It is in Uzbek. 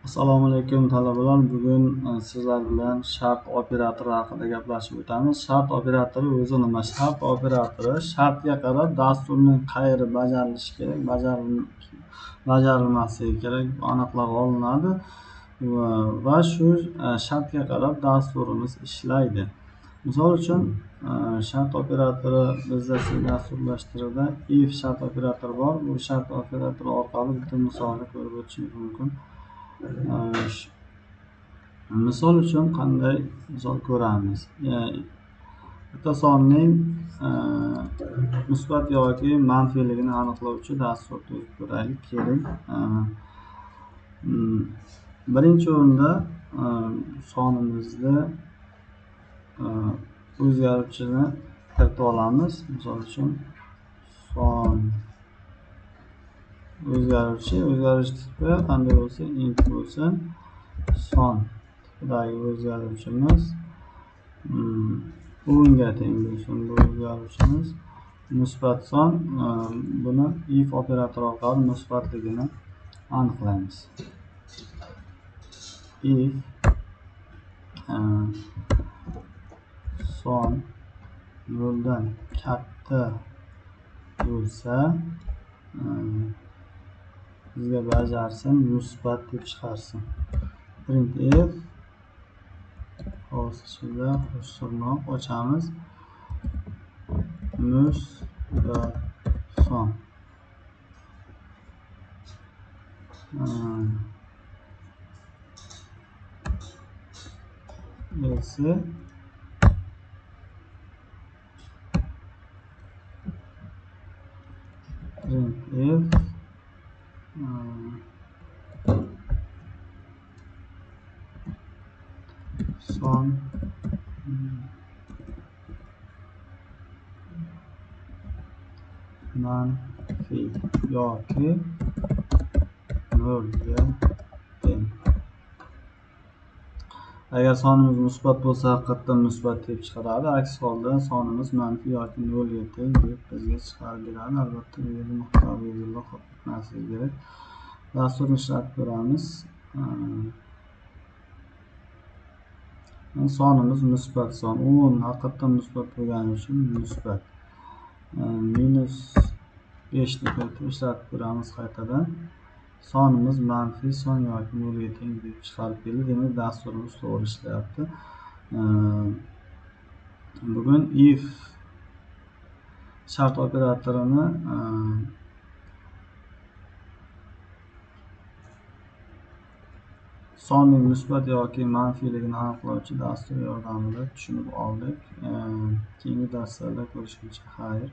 Assalomu alaykum talabalar. Bugun sizlar bilan shart operatori haqida gaplashib o'tamiz. Shart operatori o'zi nima? Shart operatori shartga qarab dasturning qayeri bajarilishi kerak, bajarilmasligi kerak aniqlab olinadi va shu shartga qarab dasturimiz ishlaydi. Misol uchun shart operatori bizda C dasturlashtiruvda if shart operatori bor. Bu shart operatori orqali bitta misolni ko'rib o'tishimiz mumkin. Misol uchun qanday misol ko'ramiz? Bitta sonning musbat yoki manfiyligini aniqlovchi dastur tuzib ko'raylik. Keling. Birinchi o'rinda sonimizni o'zgaruvchini kiritib olamiz. Misol uchun son o'zgaruvchi tipi qanday bo'lsa int bo'lsin. Son tipidagi o'zgaruvchimiz o'nga teng bo'lsin. Bu o'zgaruvchimiz musbat son. Buni if operatori orqali musbatligini aniqlaymiz. If son noldan katta bo'lsa bizga bajarsin, musbat deb chiqarsin. Printf qavs ichida qo'shtirnoq ochamiz. Musbat son. Else printf son manfiy yoki nolga teng. Agar sonimiz musbat bo'lsa haqiqatdan musbat deb chiqaradi. Aks holda sonimiz manfiy yoki nolga teng deb bizga chiqarib beradi. Albatta bu yerda nuqta belgilar qolib ketmasligi kerak. Dasturni ishlatib ko'ramiz. Sonimiz musbat son. 10 haqiqatdan musbat bo'lgani uchun musbat. Minus 5 ni kiritib ishlatib ko'ramiz qaytadan. Sonimiz manfiy son yoki nolga teng deb chiqarib keldi. Demak, dasturimiz to'g'ri ishlayapti. Bugun if shart operatorini sonning musbat yoki manfiyligini aniqlovchi dastur yordamida tushunib oldik. Keyingi darslarda ko'rishguncha xayr.